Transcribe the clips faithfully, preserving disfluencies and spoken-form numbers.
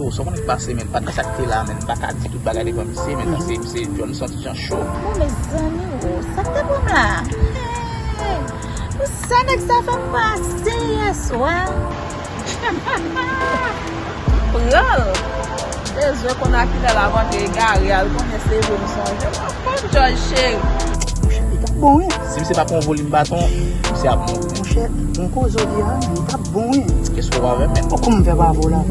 Sa w konnen k pase, men, pandan sa k te la, men, m pa ka di tout bagay devan misye, men, paske misye, jwenn m santi jan cho. Bon, mezanmi, o, sa k te pran m la? Hey! Pou sa nèg sa fè m pase yè swa? M pran l! Bezwen konn a kilè l ap antre egare a, l konnen se vre m sonje. Bon, Jòj cheri. Monchè, li t ap bon, wi. Si misye pa pran yon volim baton, misye ap mouri. Monchè, yon koze w di a, li t ap bon, wi. Kèske w avè m, men? Kòman m fè pa avè w la?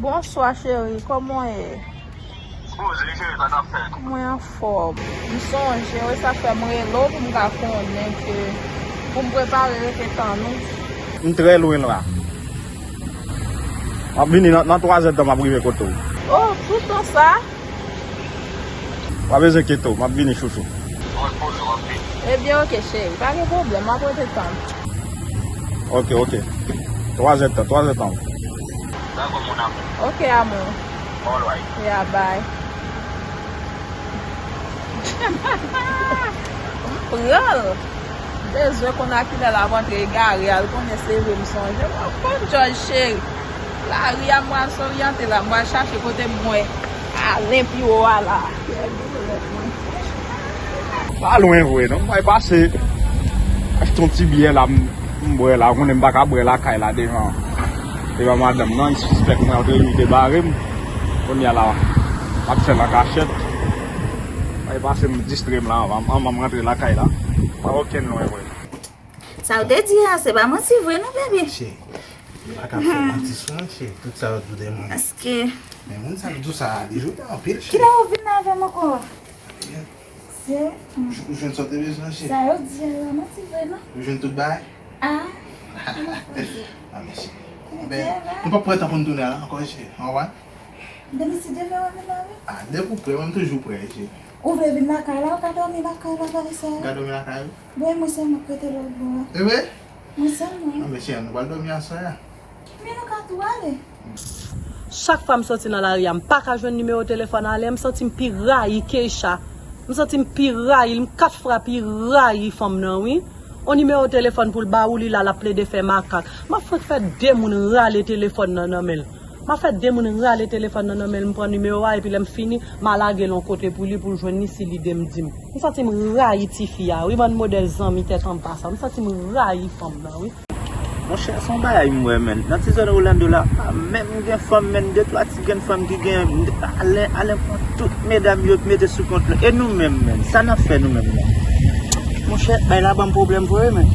Bonswa cheri, kòman w ye? Koze cheri, sa k ap fèt? Mwen anfòm. M sonje w, e sa k fè m rele w pou m ka konnen ke, pou m prepare rete tann ou. M trè lwen la. M ap vini nan, nan twazè tan, m ap rive kote w. Oh, tout tan sa? Pa bezwen enkyete w, m ap vini chouchou. Ebyen, oke, cheri, pa gen pwoblèm, m ap rete tann. Oke, oke. Twazè tan, twazè tan. Dakò, mon amour. Oke, amou. All right. Yeah, bye. M pran l. Bezwen konn a kilè l ap antre egare a, l konnen se vre m sonje. Bon, Jòj cheri. Lari a m pral soryante la, m pral chache kote m wè Alen pi wo a la. Pa lwen vre non, m pral pase achte yon ti byè la, m, m bwè la, ou konnen m pa ka bwè lakay la devan, devan madanm nan, li sispèk mwen antre, li te bare m. Kounye a la, m ap fè l an kachèt. Bay pase m distrè m la, anvan, anvan m rantre lakay la. Pa okenn lwen vre. Sa w te di a, se pa manti vre non, baby. Cheri, m pa ka fè manti sou mwen, cheri. Tout sa yo di w de mwen. Paske. Men moun sa k di w sa a, li joute anpil, cheri. Kilè w vin avè m ankò? Se. Ou jwenn sa w te bezwen, cheri? Sa yo di a, manti vre non. Ou jwenn tout bagay? Ah, kòman w fè? Ah, mèsi. Ben, nou p ap pran tan pou n tounen la ankò, cheri. Au revoir. Demen si Dye vle, w ap vin la, wi. Ah, depi w prè, mwen, m toujou prè, cheri. Ou vle vin lakay la, ou ka dòmi lakay la, bagay sa yo. Ou ka dòmi lakay ou? Bon, e mwen sèlman k rete lòt bò a. E vre? Mwen sèlman. Ah, men cheri, nou pral dòmi aswè a. Men nou ka tou ale. Chak fwa m soti nan lari a, m pa ka jwenn nimewo telefòn Alen, m santi m pi rayi Keisha. M santi m pi rayi l, m kat fwa pi rayi fanm nan, wi. On nimewo telefòn pou l ba ou, li la, l ap plede fè makak. M ap fenk fè de moun rale telefòn nan nan men l. M ap fè de moun rale telefòn nan nan men l, m pran nimewo a, epi lè m fini, m a lage l yon kote pou li, pou l jwenn li, si li de m di m. M santi m rayi tifi a, wi, bann modèl zanmi tèt anba sa. M santi m rayi fanm nan, wi. Monchè, se yon bagay m wè, menn. Nan ti zòn Orlando la, pa menm gen fanm, menn. De twa ti grenn fanm ki gen, Alen, Alen pran tout medam yo mete sou kont li. E nou menm, menn? Sa n ap fè nou menm, menn? Monchè, bay la ban m pwoblèm vre, menn.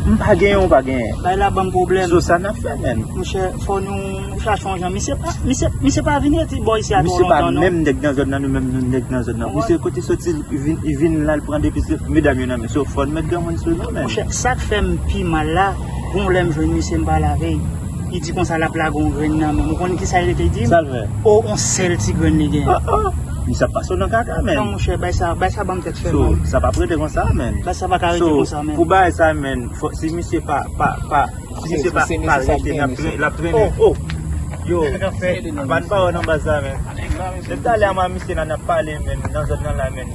M pa genyen, ou pa genyen. Bay la ban m pwoblèm. So, sa n ap fè, menn? Monchè, fò nou chache yon jan. Misye pa, misye, misye pa vin rete bò isi a twò lontan, non. Misye pa menm nèg nan zòn nan, nou menm nou nèg nan zòn nan. Misye kote soti, li vin, li vin la, li pran depi se medam yo nan men. So, fò n met granmoun sou nou, menn. Monchè, sa k fè m pi mal la, gon lè m jwenn misye, m pale avè l. Li di konsa l ap lage yon grenn nan men m. Ou konn kisa l rete di m? Sa l fè? O, yon sèl ti grenn li gen. Oh, oh. Misye ap pase w nan kaka, menn. Non, monchè, bay sa, bay sa ban m tèt fè mal. So, sa p ap rete konsa, menn. Bay sa pa ka rete konsa, menn. So, pou bagay sa, menn, fò, si misye pa, pa, pa, si misye pa, pa rete, l ap trennen, l ap trennen. Oh, oh. Yo, pa n pawòl nan baz la, menn. Depi talè a, mwen ak misye la, n ap pale, menn, nan zòn nan la, menn.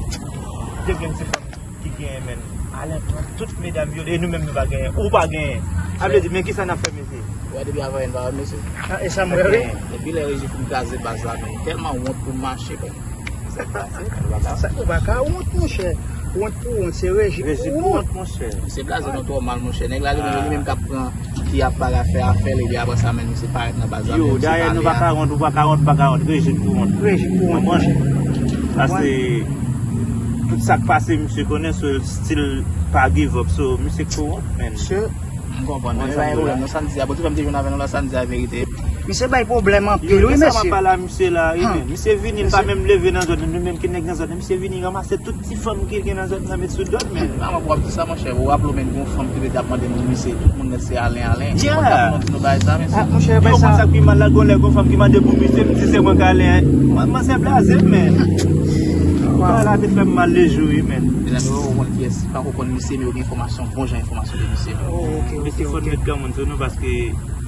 Te gen ti fanm ki genyen, menn. Alen pran tout medam yo, e nou menm nou pa genyen. Ou pa genyen. Sa vle di, men kisa n ap fè, mesye? Ou wè depi avan yè n pa wè mesye. Ah, e sa m wè, wi. Depi lè rejim fin kraze baz la, menn, tèlman wont pou m mache, menn. Sa ou pa ka wont, monchè. Wont pou wont, se reji pou wont, monchè. Misye blaze nou twò mal, monchè. Nèg la, li menm, li menm k ap pran, ki ap bagay fè afè l, epi apre sa, menm misye parèt nan baz la, yo, menm misye dayè, nou pa ka wont, ou pa ka wont, ou pa ka wont. Reji pou wont. Reji pou wont, monchè. Paske tout sa k pase, misye konnen, so l still pa give up. So, misye k pou wont, man. Misye M konprann, men se pa gen pwoblèm, non, samdi a. Bon, ti frè m te jwenn avè nou la samdi a, verite. Misye bay pwoblèm anpil, wi, mesye. Yo, de sa m ap pale a misye la, wi, men. Misye vini, li pa menm leve nan zòn nan, nou menm ki nèg nan zòn nan. Misye vini ranmase tout ti fanm ki gen nan zòn nan, met sou do l, men. Kòman pou w ap di sa, monchè? Ou raple w, men, gen yon fanm ki te ap mande nou, misye, tout moun nèt se Alen, Alen. Yeah. Kòman pou nou di nou bagay sa, mesye? Ah, monchè, yo konn sa k pi mal la, gon lè, gon fanm ki mande pou misye, m di se mwen k Alen. Mwen, mwen se blaze, men. Bagay la te fè m mal de jou, wi, men. Mezanmi, ou konn kiyès ki pako konn misye, men yo gen enfòmasyon, bon jan enfòmasyon de misye, men. Oh, ok, ok, ok. Mesye, fò n met granmoun sou nou, paske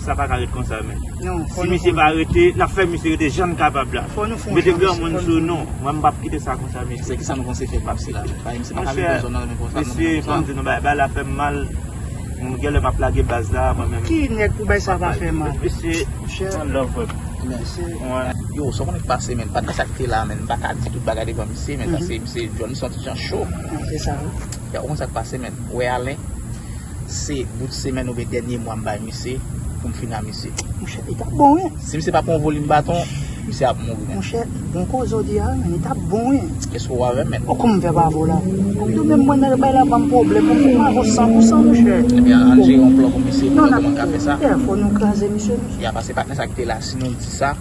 sa pa ka ret konsa, men. Non, fò nou, si misye pa rete, n ap fè misye rete jan n kapab la. Fò nou fè yon jan, mesye, fò nou fè yon jan. Mete granmoun sou nou. Mwen, m p ap kite sa konsa, mesye. Se kisa nou panse fè pou misye la? Paske misye pa ka viv nan zòn nan, men konsa, mesye, fò m di nou, bagay, bagay la fè m mal. Mwen, genlè m ap lage baz la, mwen menm. Ki nèg pou bagay sa pa fè mal? Mesye, one love, frè. Mèsi. Yo, sa w konnen k pase, men, patnè sa ki te la, men, m pa ka di tout bagay devan misye, men, paske misye, John, misye yon ti jan cho. Ah, se sa, wi. Ya, ou konn sa k pase, men. Ou wè Alen, se bout semèn oubyen dènye mwa m bay misye pou m fini a misye. Monchè, li t ap bon, wi. Si misye pa pran yon volim baton, misye ap mouri, men. Monchè, bon koze w di a, men li t ap bon, wi. Èske w avè m, men? O, kòman m fè pa avè w la? Ou di w menm mwen nan bay la ban m pwoblèm, mwen fè m avè w san pou san, monchè. Ebyen, ann jere yon plan pou misye, pou nou wè kòman n ka fè sa. Fò nou kraze misye, monchè. Ya, paske patnè sa ki te la, si nou di sa,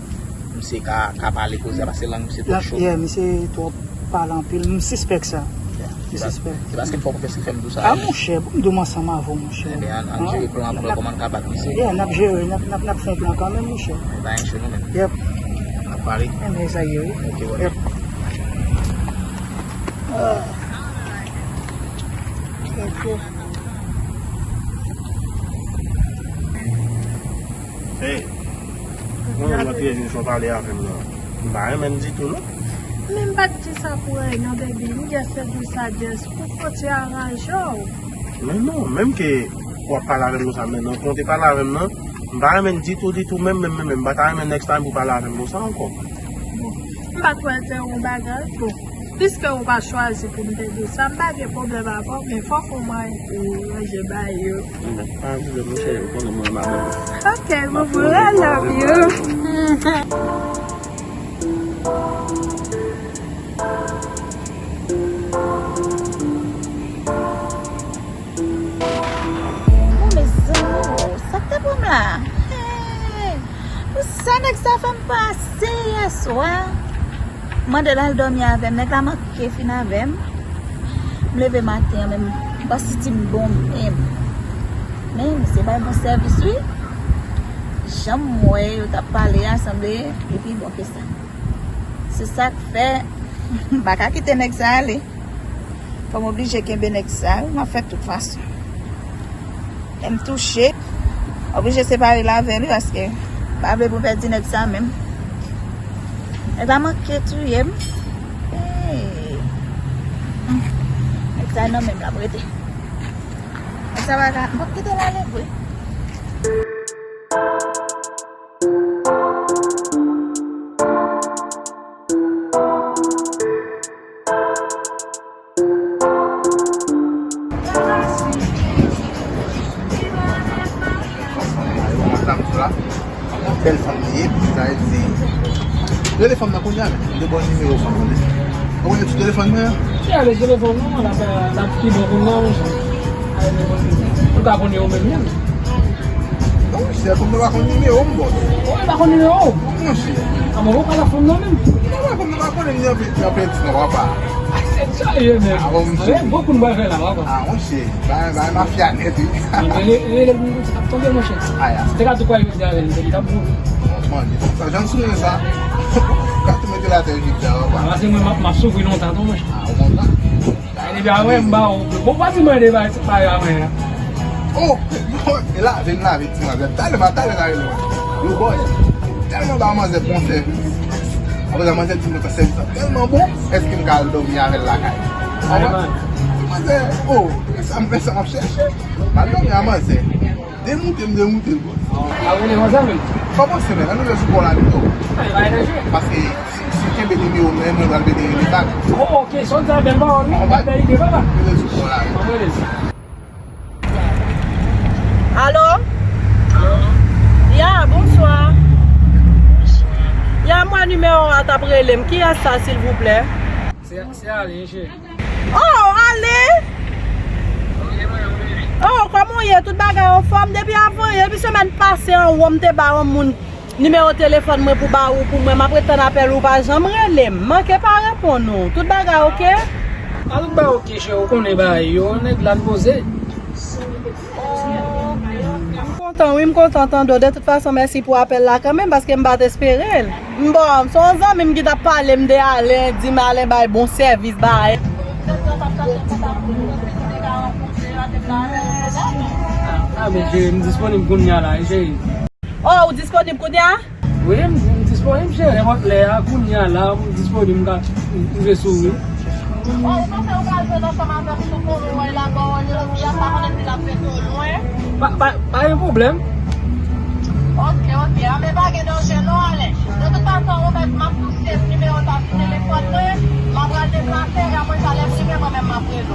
misye ka, ka pale koze a, paske lang misye twò cho. Yeah, misye twò pale anpil. M sispèk sa. Yeah. M sispèk. Se paske m fè w konfyans ki fè m di w sa. Ah, monchè, pou m di w m ansanm avè w, monchè. Ebyen, ann, ann jere plan an pou wè kòman n ka bat misye. Yeah, n ap jere, n ap, n ap, n ap fè yon plan kanmenm, monchè. Pa gen cho non, men. Yep. N ap pale. Ebyen, sa ye, wi. Ok, wè. Yep. Ah. Ok. Hey, mwen menm, anpil jou w pale avè m nan. M pa renmen l ditou, non. Men m pa t di sa pou anyen, non, baby. M just te di w sa just pou kote a raje w. Men non, menm ke w ap pale avè m konsa, men nan konte pale avè m nan, m pa renmen l ditou, ditou, menm, menm, menm, menm. M pa ta renmen next time pou pale avè m konsa ankò. Bon, m pa t wè l te yon bagay, bon. Piske ou pa chwazi pou m te di w sa, m pa gen pwoblèm avè w, men fòk ou mwen ou ranje bagay yo. Pa gen pwoblèm, monchè, ou konnen mwen renmen avè w. Ok, boubou, I love you. Bon, mezanmi, sa k te pran m la? Hey! Pou sa nèg sa fè m pase yè swa. M mande l al dòmi avè m. Nèg la manke fin avè m. M leve maten an menm, m pa santi m bon menm. Men, misye bay bon sèvis, wi. Jan m wè yo t ap pale a, sanble li pi bon ke sa. Se sa k fè, m pa ka kite nèg sa ale. Fò m oblije kenbe nèg sa, wi, m ap fè tout fason. Lè m touche, oblije separe l avè l, wi, paske m pa vle pou m pèdi nèg sa menm. Nèg la manke touye m. Hey. Nèg sa nan men m l ap rete. Nèg sa pa ka, m p ap kite l ale vre. Bèl fanm li ye, sa vle di. Rele fanm nan kounye a, men. De bòn nimewo fanm nan. Ou konnen ti telefòn mwen an? Ki ale telefòn nan, la pa, la pi bon pou mwen, monchè. Ou ka konnen ou menm, menm. Non, monchè, kòm nou pa konn nimewo m, bòs. Ou pa konn nimewo w? Monchè. A, mwen pa la fanm nan menm. Non, kòm nou pa konnen, ni anpil, ni anpil ti nan papa. Sa ye, men. Ah, bon, monchè. Bon, kou nou pa fè la, papa. Ah, monchè. Bagay, bagay mafya nèt, wi. Rele, rele, rele, ap tonbe, monchè. Aya. Si te ka tou kwaye jodi avè l, li t ap bon. Bon, sa, jan m sounen sa. Ka tou mete l atè jodi a, papa. Pase mwen, m ap, m ap soufri lontan, tou, monchè. Ah, ou kontan? Ebyen, mwen, m ba ou. Bon, pa di mwen de bagay, se pa yo a mwen, an. Oh, bon, e lave, m lave, ti manzè. Talè, ma, talè, talè, talè. Yo, boy. Tèlman ba manzè bon sèvis. Apre sa, manzè di m konsa sèvis la tèlman bon, èske m ka al dòmi avè l lakay? Ti manzè, oh, e sa m, e sa m ap chèche. M al dòmi a manzè. Demoute m, demoute l, bro. A, ou rele manzè menm? Kòman se menm? Ann rive sou pò la pito. Paske si, si ke Nimewo mwen, mwen pral mete li bak. Oh, ok, son sa bèl pawòl, wi. Bèl ide, papa. Mwen rele sou kò la, wi. Mwen rele. Alo? Ya, bonswa. Ya, mwen nimewo a t ap rele m. Kiyès sa, silvouplè? Se, se Ale, cheri. Oh, Ale! Oh, kòman w ye? Tout bagay anfòm? Depi avan, depi semèn pase anwo, m te ba yon moun nimewo telefòn mwen pou ba ou pou mwen. M ap ret tann apèl ou, pa janm rele m. Manke pa reponn ou. Tout bagay oke? A, tout bagay oke, cheri, ou konnen bagay yo, nèg la n poze. M kontan, wi, m kontan tande w. De tout fason, mèsi pou apèl la kanmenm, paske m pa t espere l. M bon, se yon zanmi m ki t ap pale m de Alen, di m Alen bay bon sèvis, bay. A, men cheri, m disponib kounye a la, wi, cheri. Oh, ou disponib kounye a? Wi, m, m disponib, cheri, nenpòt lè a, kounye a la, m disponib, m ka rive sou ou. Oh, ou panse ou ka jwenn ansanm avè m sou konnen wè la, ba w randevou a, m pa konnen si l ap rete w lwen. Pa, pa, pa gen pwoblèm. Ok, ok, a, men pa gen danje non, Alen. De tout fason, ou mèt, m ap sèvi nimewo sa sou telefòn mwen, m ap pral deplase, e apre sa, lè m rive, mwen menm, m ap rele w.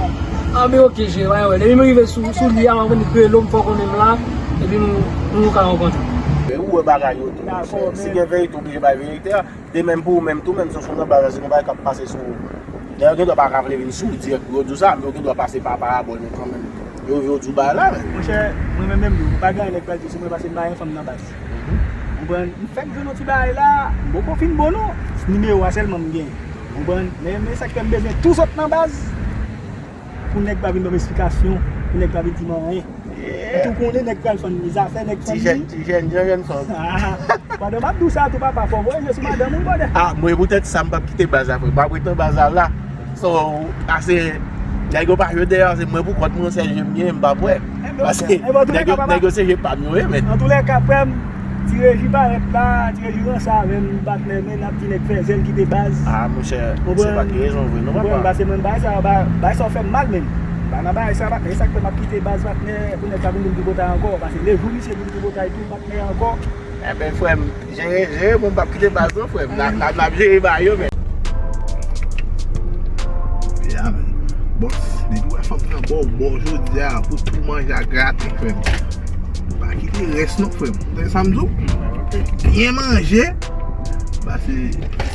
A, men ok, cheri, pa gen pwoblèm. Depi m rive sou, sou li a, m ap vin rele w, m fè w konnen m la, epi nou, nou ka rankontre. Men ou wè bagay yo tou, monchè. Si gen verite, oblije bay verite a. De menm pou ou menm tou, menm si w sot nan baz la, si gen bagay k ap pase sou ou. Dayè, yo gen dwa pa ka vle vin sou ou dirèk pou yo di w sa, men yo gen dwa pase pa parabòl yo kanmenm. Yo rive yo di w bagay la, men. Monchè, mwen menm, menm, yo, pa gen anyen nèg pral di sou mwen paske m pa gen fanm nan baz. Konprann? M fèk jwenn yon ti bagay la, m poko fin bon non. Nimewo a sèlman m gen. Konprann? Men, men sa k fè m bezwen tou sot nan baz. Pou nèg pa vin ban m esplikasyon, pou nèg pa vin di m anyen. Ou tou konnen nèg pral fann li, zafè nèg fann li. Ti jèn, ti jèn, jèn, jèn fanm. Ah, pandan m ap di w sa tou, papa, fò w voye je sou madanm ou, brother. Ah, mwen poutèt sa, m p ap kite baz la, frè. M ap ret nan baz la, la. So, ase, nèg yo pa jwe dèyè, se mwen pou kont mwen, sèl je m gen, m p ap wè. Paske nèg yo, nèg yo se je pa m yo ye, men. Antoulèka, frè m, Ti Reji parèt la, Ti Reji ranse avè m, patnè, men n ap di nèg fè zèl kite baz. Ah, monchè, se pa gen rezon vre, non, papa. Konprann, paske mwen, bagay sa, ba-, bagay sa w fè m mal, men. Pa nan bagay sa, patnè, e sa k fè m ap kite baz, patnè, pou nèg pa vin di m tripotay ankò, paske lejou misye vin tripotay tou, patnè, ankò. Enben, frè m, jere, jere, bon, m p ap kite baz, non, frè m. N a, n a, n ap jere bagay yo, men. Ya, men. Bòs, depi w wè fanm nan ba w, ba w jodi a, pou tou manje a graten, frè m. Pa kite rès non, frè m. Ou tande sa m di w? Byen manje. Paske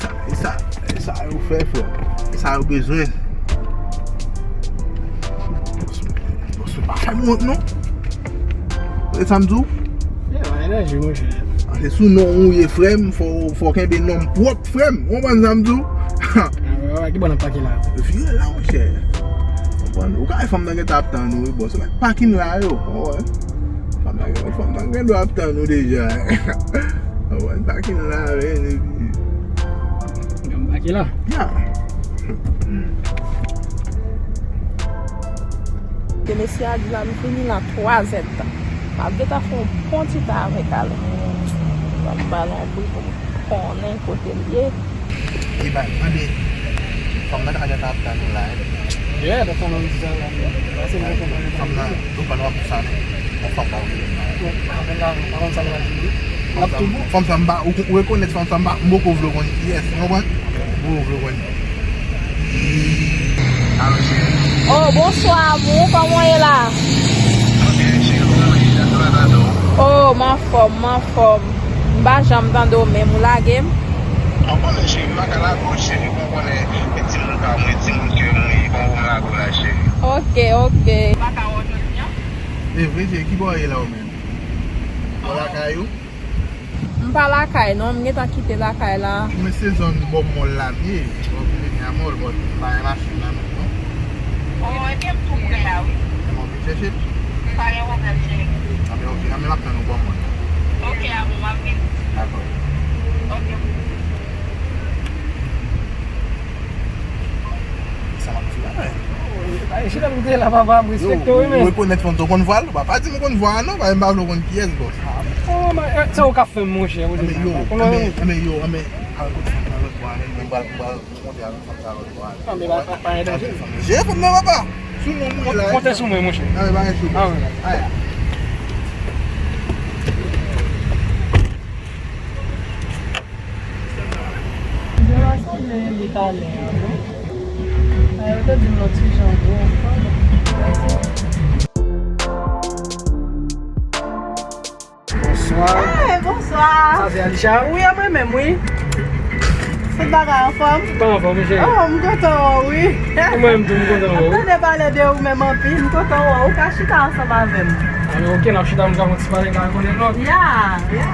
sa, e sa, e sa yo fè, frè m. E sa yo bezwen. Bòs, bòs, pa fè m wont non. Ou tande sa m di w? Yeah, pa gen danje, monchè. Ah, se sou non ou ye, frè m. Fò, fò kenbe non m pwòp, frè m. Ou konprann sa m di w? Ah, wè, wè, ki bò n ap pake la? Vire la, monchè. Konprann? Ou ka wè fanm nan gentan ap tann ou, wi, bòs. Ou mèt pakin la, yo. Ou wè? Fanm nan, fanm nan gen dwa ap tann ou deja. Ou wè, pakin la, men, epi. Gen pake la? Ya. Ke mesye a di la, m vini la twazèdtan. M ap gentan fè yon bon ti tan avèk Alen. M ap ba l yon bri pou m konnen kote l ye. Li bay, tande. Fanm nan ka gentan ap tann ou la, wi. Yeah, dat fanm nan di sa la. Pase m konprann. Fanm nan, nou pa nou ap sa, men. Yon fanm pa ouvri l la. Bon, apèl la, pa konn sa l va di, wi. L ap tou bon. Fanm sa, m pa, ou, ou rekonèt fanm sa, m pa, m poko vle konn kiyès, ou konprann? M poko vle konn. Alo, cheri. Oh, bonswa, amour, kòman w ye la? Mwen byen, cheri, kòman w ye? Jan tout bagay tande w? Oh, m anfòm, m anfòm. M pa janm tande w menm, ou lage m? Ou konnen cheri, m pa ka lage w cheri, bon, ou konnen, e timoun pa mwen, timoun kè mwen, bon, ou m lage w la cheri. Ok, ok. M pa ka wè w jodi a? E vre cheri, ki bò w ye la ou menm? Ou lakay ou? M pa lakay non, m gentan kite lakay la. Mwen se zòn bò mòl la m ye, bò Millennium Mall, bò m pa gen machin nan menm non. Oh, ebyen m tou prè a wi. Ebyen w vin chèche m? Pa gen pwoblèm cheri. Anben ok, anben m ap tann ou bò mòl la. Ok amour, m ap vini. Dakò. Ok. Sa m ap di la, men. Ay, chita pou te la, papa, m respekte w, wi, men. Ou rekonèt fanm sa, ou konn vwa l? Pa, pa di m ou konn vwa a non, pa, m pa vle w konn kiyès, bòs. Oh, men, eh, sa ou ka fè m, monchè, ou di m. Anben yo, anben, anben yo, anben, al kot fanm nan lòt bò a, men, mwen pral, mwen pral. Monte avèk fanm sa lòt bò a. Anben, pa, pa, pa gen danje. Jere fanm nan, papa. Sou non mwen la. Konte sou mwen, monchè. Anben, pa gen chou. Ah, wi. Aya. Jere a sanble Li ka lè an, non? A, yo te di m yon ti jan gwo ankò. Bonswa. Hey, bonswa. Sa se Alisha? Wi, e mwen menm, wi. Tout bagay anfòm? Tout bagay anfòm, wi, cheri. Oh, m kontan wè w, wi. E mwen menm tou, m kontan wè w. M tande pale de ou menm anpil, m kontan wè w. Ou ka chita ansanm avè m. A, men oke, n ap chita, nou ka fè yon ti pale, n ka konnen lòt. Ya, ya.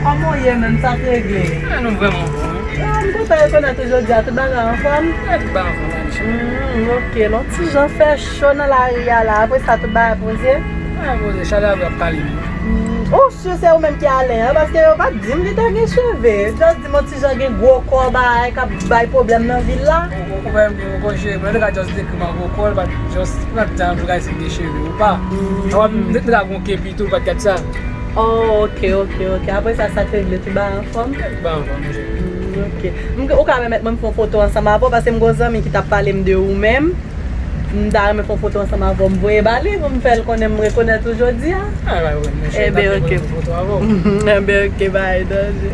Kòman w ye menm, sa k regle? A, nou vrèman bon, wi. Ya, m kontan rekonèt ou jodi a, tout bagay anfòm? Ya, tout bagay anfòm, Alisha. Hmm, oke, non, ti jan fè cho nan lari a la, apre sa, tout bagay poze? A, poze, chalè a ap kale nou. Hmm, ou si se ou menm ki Alen an, paske yo pa t di m li te gen cheve. Just di m yon ti jan gen gwo kò bagay k ap bay pwoblèm nan vil la. Ou, ou, ou pa menm gen gwo kò cheve, men yo te ka just dekri m an gwo kò, li pa t just, li pa t di m pou gade si m gen cheve ou pa. Sa w ap, m te ka gen yon kepi tou, li pa t gad sa. Oh, oke, oke, oke. Apre sa, sa k regle, tout bagay anfòm? Tout bagay anfòm, monchè. Hmm, oke. M, ou ka pèmèt mwen m fè yon foto ansanm avè w, paske m gen yon zanmi ki t ap pale m de ou menm. M ta renmen fè yon foto ansanm avè w, m voye ba li pou m fè l konnen m rekonèt ou jodi a. A, pa pwoblèm, monchè. Ebyen, oke. Foto avè w. Ebyen, oke, bay danje.